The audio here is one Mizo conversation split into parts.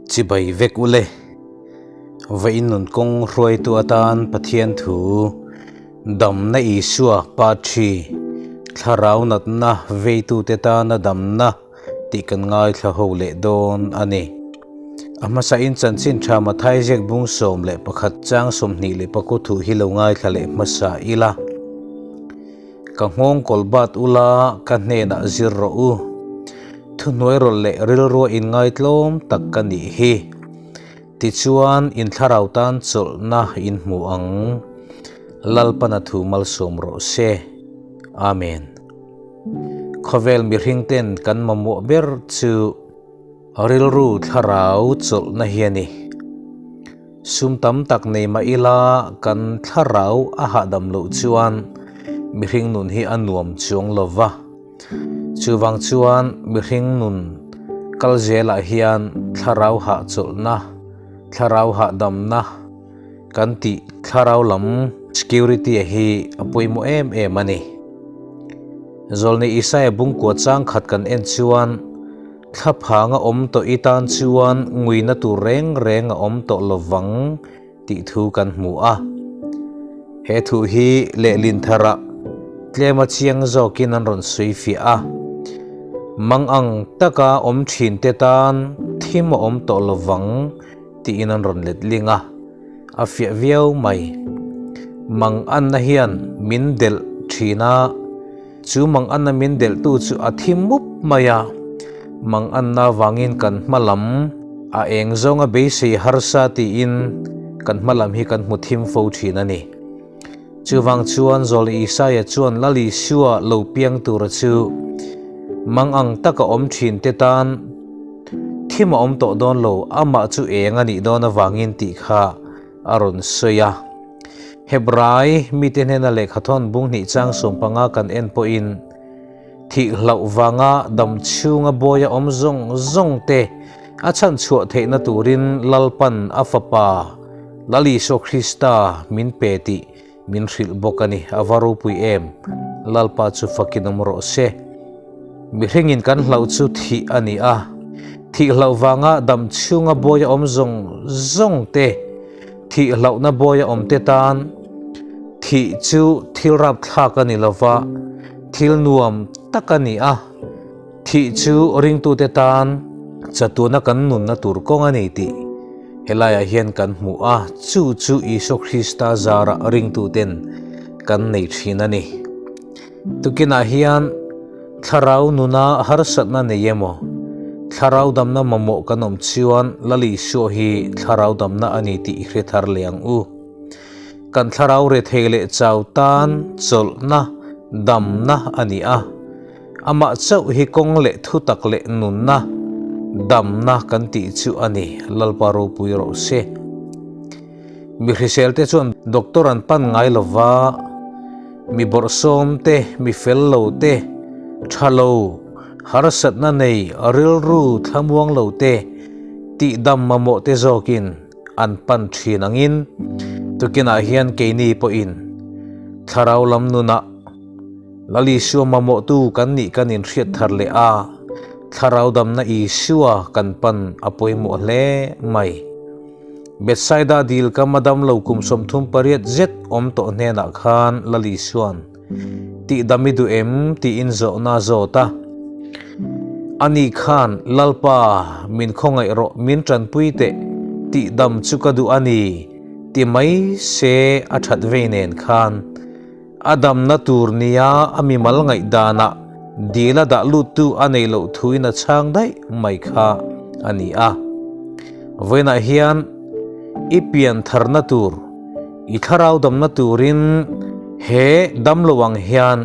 Chibai vek ule. Vawiin nun kawng hruaitu atan Pathian thu damna Isua Pa Thi thlarau natna veitute tana damna tih kan ngaithla ho leh dawn a ni. A hmasain chanchin tha Mathai ziak bung 11 chang 24 thu hi lo ngaithla leh hmasa ila. Ka nghawng kawl bat ula, ka hnenah zir rawh u. Thuhnuai rawlh leh rilrua inngaitlawm tak ka nih hi. Tichuan, in thlarau tan chawlhna in hmu ang. Lalpana thu malsawm rawh se. Amen. Khawvel mihringten kan mamawh ber chu rilru thlarau chawlhna hi a ni. Sum tam tak nei mah ila kan thlarau a hahdam loh chuan mihring nun hi a nuam chuang lo va. Chuvang chuan mihring nun kal zelah hian thlarau hahchawlhna, thlarau hahdamna kan tih thlarau lam security hi a pawimawh em em a ni. Zawlni Isaia bungkua chang khat kan en chuan Thlaphang a awm tawh i tan chuan nguina tur reng reng a awm tawh lo vang tih thu kan hmu a. He thu hi lehlin tharah tlema chiang zawkin an rawn sawi fiah a. Mang ang taka awm thinte tan thim a awm tawh lo vang tiin an rawn letling a, a fiah viau mai. Mang anna hian min delh thin a. Chu mang anna min delhtu chu a thi mup mai a, mang anna vangin kan hma lam a eng zawnga beisei harsa tiin kan hma lam hi kan hmu thim fo thin a ni. Chuvang chuan Zawl Isaia chuan Lal Isua lo piang tura chu mang ang taka awm thin te tan thim a awm tawh dawn lo, amah chu eng a nih dawn avangin tih kha a rawn sawi a. Hebrai mite hnena lehkhathawn bung hnih chang 15 kan en pawhin thih hlauh vanga dam chhunga bawia awm zawng zawng te a chhan chhuah theihna turin Lalpan a fapa Lal Isua Krista min pe tih min hrilh bawk a ni. A va ropui em! Lalpa chu fakin awm rawh se. Mihringin kan hlauh chu thih a ni a, thih hlauh vanga dam chhunga bawia awm zawng zawng te, thih hlauhna bawia awm te tan thih chu thil rapthlak a ni lo va, thil nuam tak a ni a, thih chu ringtute tan chatuna kan nunna tur kawng a ni tih helaiah hian kan hmu a, chu chu Isua Krista zarah ringtuten kan nei thin a ni. Tukinah hian thlarau nuna harsatna nei emaw, thlarau damna mamawh kan awm chuan Lal Isua hi thlarau damna a ni tih i hre thar leh ang u. Kan thlarau rethei leh chau tan chawlhna, damna a ni a. Amah chauh hi kawng leh thutak leh nunna, damna kan tih chu a ni, Lalpa ropui rawh se. Mi hrisel te chuan doctor an pan ngai lo va, mi bawrhsawm te, mi fel lo te, tha lo, harsatna nei, rilru thlamuang lo te, tihdam mamawh te zawkin an pan thin angin tukinah hian keini pawhin thlarau lam nunah Lal Isua mamawhtu kan nih kan inhriat thar leh a, thlarau damna Isua kan pan a pawimawh hle mai. Bethsaida dil kam a dam lo kum 38 zet awm tawh hnenah khan Lal Isua'n, Tihdam i duh em? tiin zawhna a zawt a. Ani khan, Lalpa, min khawngaih rawh, min tanpui teh, tihdam chu ka duh a ni, ti mai se a that vei nen khan a damna tur nia a mimal ngaihdanah dil a dah luttu a nei loh thuin a chhang daih mai kha a ni a. Vawiinah hian i pian tharna tur, i thlarau damna turin he damlo ang hian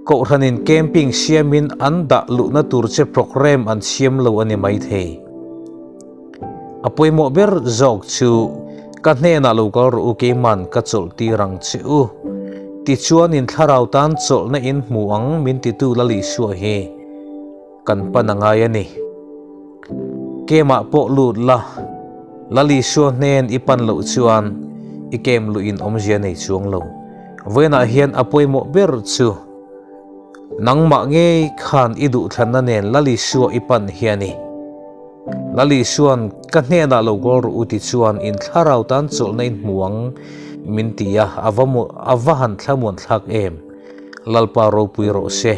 Kohhranin camping siamin an dah luhna tur che programme an siam lo a ni maithei. A pawimawh ber zawk chu ka hnenah lo kal rawh u keiman ka chawlh tir ang che u. Tichuan in thlarau tan chawlhna in hmu ang min titu Lal Isua hi kan pan a ngai a ni. Kemah pawh lut la, Lal Isua hnen i pan loh chuan i kem luh in awmzia nei chuang lo. Vawiinah hian a pawimawh ber chu nangmah ngei khan i duhthlanna nen Lal Isua i pan hi a ni. Lal Isua'n, Ka hnenah lo kawl rawh u ti chuan in thlarau tan chawlhna in hmu ang min ti a, a va a va han thlamuan thlak em! Lalpa ropui rawh se.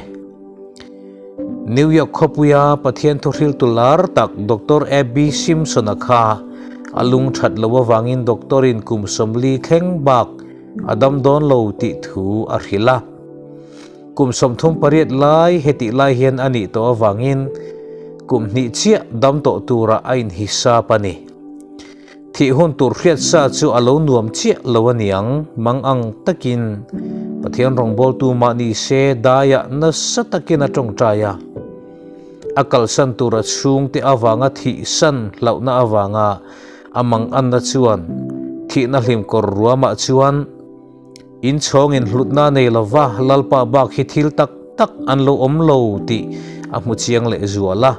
New York khawpuia Pathian thuhriltu lar tak Doctor Abby Simpson-a kha a lung that loh avangin doctor-in kum 40 thleng bak a dam dawn lo tih thu a hrilh a. Kum 38 lai hetih lai hian a nih tawh avangin kum hnih chiah dam tawh turah a inhisap a ni. Thih hun tur hriat sa chu a lo nuam chiah lo a niang, mang ang takin Pathian rawngbawltu mahni se daiah nasa takin a tawngtai a. A kalsan tura chhungte avanga thihsan hlauhna avanga a manganna chuan thihna hlimkawr ruamah chuan Inchhawngin hlutna nei lova Lalpa bak hi thil tak tak an lo awm lo tih a hmu chiang leh zual a.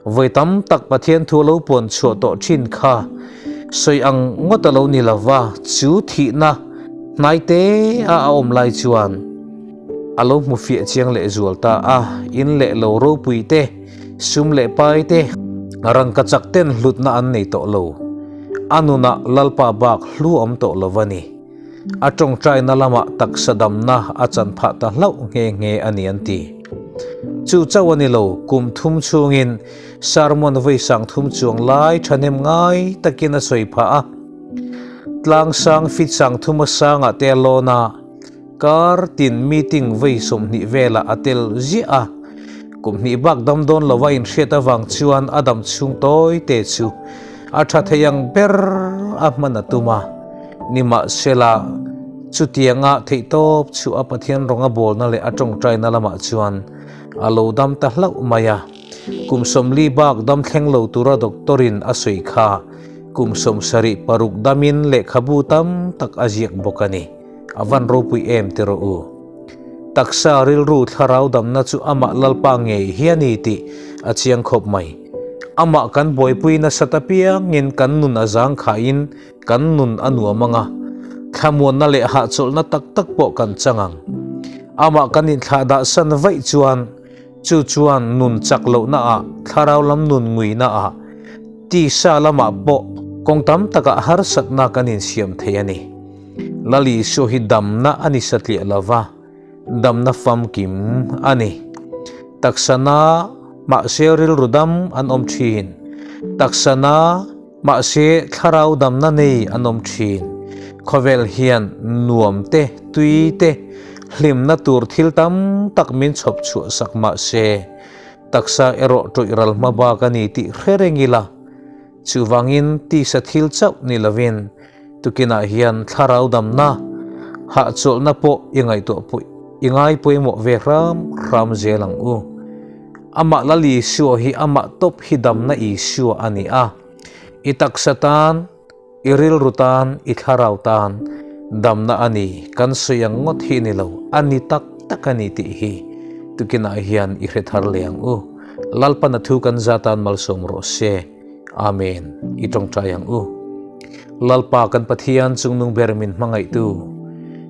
Vawi tam tak Pathian thu a lo puan chhuah tawh thin kha sawi ang ngawt a lo ni lova, chu thihna hnai te a a awm lai chuan a lo hmu fiah chiang leh zual ta a, in leh lo ropui te, sum leh pai te, rangkachak ten hlutna an nei tawh lo. A nunah Lalpa bak hlu awm tawh lo a ni. A tawngtaina lamah taksa damna a chan phah ta hlauh nghe nghe a ni an ti. Chu chauh a ni lo, kum thum chhungin sermon vawi sang thum chuang lai thahnem ngai takin a sawi phah a. Tlangsang fit sang thuma sangah te a lawn a, Kar tin meeting vei 20 velah a tel ziah a, kum hnih bak dam dawn lova inhriat avang chuan a dam chhung tawi te chu a tha thei ang ber a hman a tum a. Nimahsela, chutianga theihtawp chu a Pathian rawng a bawlna leh a tawngtaina lamah chuan a lo dam ta hlauh mai a. Kum 40 bak dam thleng lo tura doctor-in a sawi kha kum 76 damin lehkhabu tam tak a ziak bawk a ni. A van ropui em ti rawh u. Taksa rilru thlarau damna chu amah Lalpa ngei hi a ni tih a chiang khawp mai. Amah kan buaipui nasat apiangin kan nun a zangkhaiin kan nun a nuam ang a, thlamuanna leh hahchawlhna tak tak pawh kan chang ang. Amah kan inthlahdah san vaih chuan chu chuan nun chak lohna ah, thlarau lam nun nguina ah, tisa lamah pawh kawng tam takah harsatna kan insiam thei a ni. Lal Isua hi damna a ni satliah lova, damna famkim a ni. Taksana mahse rilru dam an awm thin. Taksana mahse thlarau damna nei an awm thin. Khawvel hian nuam te, tui te, hlimna tur thil tam tak min chhawp chhuah sak mahse, taksa erawh tawih ral hma bak a ni tih hre reng ila. Chuvangin tisa thil chauh ni lovin tukinah hian thlarau damna, hahchawlhna pawh i ngaihtuah pawh i ngai pawimawh ve hram hram zel ang u. Amah Lal Isua hi amah tawp hi damna Isua a ni a. I taksa tan, i rilru tan, i thlarau tan damna a ni. Kan sawi ang ngawt hi ni lo, a ni tak tak a ni tih hi tukinah hian i hre thar leh ang u. Lalpan a thu kan za tan malsawm rawh se. Amen. I tawngtai ang u. Lalpa kan Pathian chungnung ber min hmangaihtu.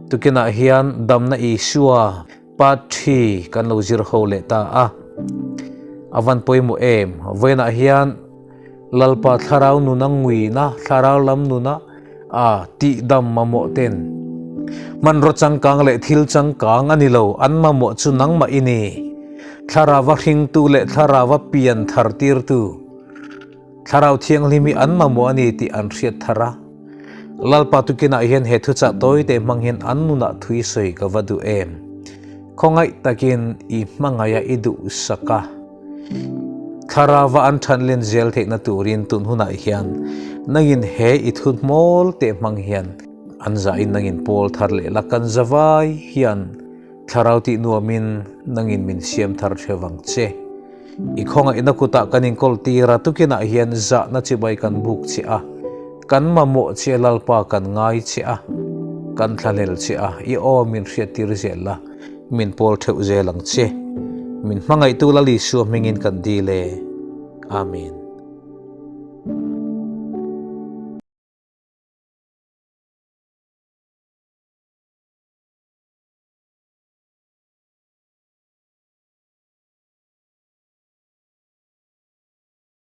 Tukinah hian damna Isua part thi kan lo zir ho leh ta a. A van pawimawh em. Vawiinah hian Lalpa thlarau nuna nguina, thlarau lam nuna a tihdam mamawh ten hmanraw changkang leh thil changkang a ni lo, an mamawh chu nangmah i ni. Thlarauva hringtu leh thlarauva pian thar tirtu Thlarau Thianghlim hi an mamawh a ni tih an hriat thar a. Lalpa tukinah hian he thuchah tawi te hmang hian an nunah thui sawi ka va duh em. Khawngaih takin i hmangaih a i duhsak a. Thlarauva an than len zel theihna turin tun hunah hian nangin he i thu hmawl teh hmang hian an zahin nangin pawl thar leh la kan zavai hian thlarau tih nuamin nangin min siam thar theuh vang che. I khawngaihna kutah kan inkawl tir a, tukinah hian zahna chibai kan buk che a, kan mamawh che Lalpa kan ngai che a, kan thlahlel che a, i aw min hriattir zel la. Min pawl theuh zel ang che. Min hmangaihtu Lal Isua hmingin kan dil e. Amen.